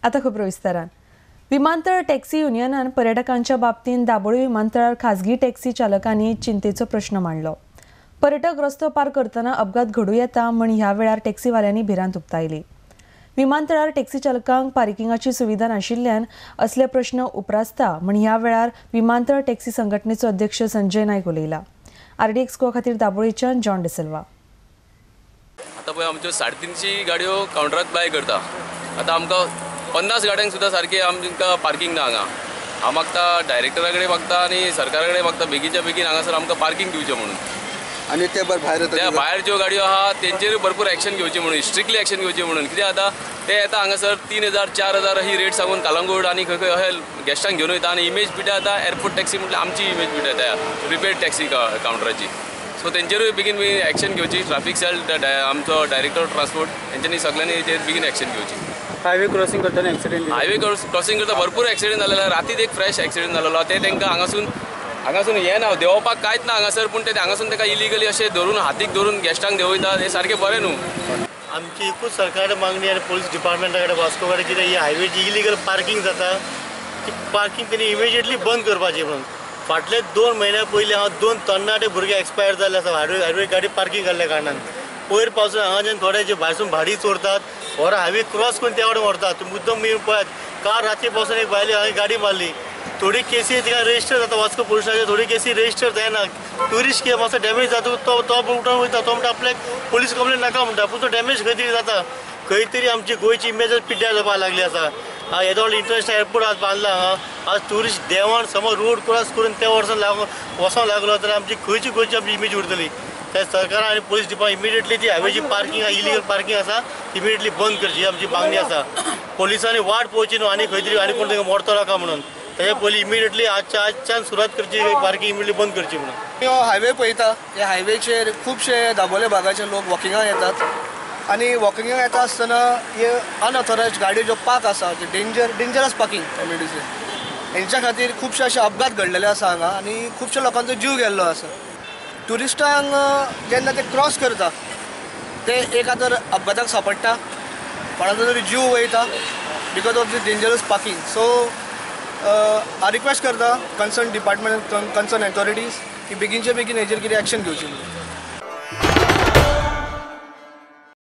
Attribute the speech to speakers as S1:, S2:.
S1: आता खबरो विस्तारान. विमानतळ टॅक्सी युनियनान पर्यटकांच्या बाबतींत दाबोळी विमानतळार खाजगी टॅक्सी चालकांनी चिंतेचो प्रश्न मांडलो. पर्यटक रस्तो पार करतना अपघात घडूं येता म्हण ह्या वेळार टॅक्सीवाल्यांनी भिरांत उक्तायली. विमानतळार टॅक्सी चालकांक पार्किंगाची सुविधा नाशिल्ल्यान असले प्रश्न उप्रासता म्हण ह्या वेळार विमानतळ टॅक्सी संघटनेचो अध्यक्ष संजय नायक उलयला. आरडीएक्स गोवा खातीर दाबोळीच्यान जॉन डिसिल्वा.
S2: आता पळय आमच्यो 350 गाडयो कावंटराक बाय करता. आतां आमकां 50 गाड्यांक सुद्दां सारकें आमकां पार्किंग ना हांगा. हांव मागता डायरेक्टरा कडेन मागता आनी सरकारा कडेन मागता बेगीनच्या बेगीन हांगासर आमकां पार्किंग दिवचें म्हणून.
S3: आनी ते भायर
S2: त्या भायर ज्यो गाडयो आहा तेंचेरूय भरपूर एक्शन घेवचें म्हणून, स्ट्रिक्टली एक्शन घेवचें म्हणून. कित्याक आतां ते येता हांगासर 3000 4000 ही रेट सांगून कालंगूट आनी खंय खंय अशे गेस्टांक घेवन वयता आनी इमेज पिठा आतां एअरपोर्ट टॅक्सी म्हटल्यार आमची इमेज पिठा येता प्रिपेड टॅक्सी कावंटराची. सो तेंचेरूय बेगीन बेगीन एक्शन घेवची. ट्राफीक सेल, आमचो डायरेक्टर ट्रान्सपोर्ट हेंच्यांनी सगळ्यांनी हेचेर बेगीन एक्शन घेवची.
S4: हायवे क्रॉसिंग करतना एक्सिडेंट,
S2: हायवे क्रॉसिंग करता भरपूर एक्सिडेंट जालेलो. रातीत एक फ्रेश एक्सिडेंट जालेलो. ते तांकां हांगासून हें ना देंवपाक कांयच ना हांगासर, पूण ते हांगासून ताका इलिगली अशें धरून हातीक धरून गेस्टांक देंवयतात. हें सारकें बरें न्हू.
S5: आमची एकूच सरकार मागणी आनी पोलीस डिपार्टमेंटा कडेन वास्को कडेन कितें ही हायवेची इलिगल पार्किंग जाता ती पार्किंग तेणी इमिजिएटली बंद करपाची म्हणून. फाटले 2 म्हयन्या पयलीं हांव 2 तरणाटे भुरगे एक्सपायर जाल्ले आसा हायवे गाडी पार्किंग जाल्ल्या कारणान. पयर पावसान हांगाच्यान थोडे जे भायरसून भाडी चोरतात व्हर हायवे क्रॉस करून त्या वटेन व्हरतात. तुमी मुद्दम येवन पळयात, काल राती पावसान एक बायले हांवें गाडी मारली. थोडी केसी तिका रजिस्टर जाता वास्को पोलिसाचेर, थोडी केसी रजिस्टर जायना. ट्युरिस्ट कितें मातसो डॅमेज जाता तो तो उठून वयता, तो म्हणटा आपल्याक पोलीस कंप्लेन नाका म्हणटा, पूण तो डॅमेज खंय तरी जाता. खंय तरी आमची गोंयची इमेज पिड्ड्यार जावपाक लागली आसा. येदो व्हडलो इंटरनॅशनल एअरपोर्ट आज बांदला हांगा, आज ट्युरिस्ट देंवन समज रोड क्रॉस करून त्या वर्सान लागून वचोंक लागलो जाल्यार आमची खंयची गोंयची आमची इमेज उरतली. त्या सरकारान आनी पोलीस डिपार्टमेंट इमिडिएटली ती हायवेची पार्किंग इलिगल पार्किंग आसा इमिडिएटली बंद करची ही आमची मागणी आसा. पोलिसांनी वाट पळोवची न्हू आनी खंय तरी आनी कोण तांकां मरतलो काय म्हणून. तेच्या पयलीं इमिडिएटली आजच्यान सुरवात करची, पार्किंग इमिडिएटली बंद करची म्हणून.
S3: हो हायवे पळयता, ह्या हायवेचेर खुबशे दाबोळे भागाचे लोक वॉकिंगाक येतात आनी वॉकिंगाक येता आसतना हे अनऑथरायज गाडयो ज्यो पार्क आसा, डेंजरस पार्किंग कम्युनिटीचे, हेंच्या खातीर खुबशे अशे अपघात घडलेले आसा हांगा आनी खुबशे लोकांचो जीव गेल्लो आसा. ट्युरिस्टांक जेन्ना ते क्रॉस करता ते एका तर अपघाताक सांपडटा, कोणाचो तरी जीव वयता because of this dangerous parking. So हांव रिक्वेस्ट करता कन्सर्न डिपार्टमेंट, कन्सर्न ऑथॉरिटीज की बेगीनचे बेगीन हेजेर कितें एक्शन घेवची.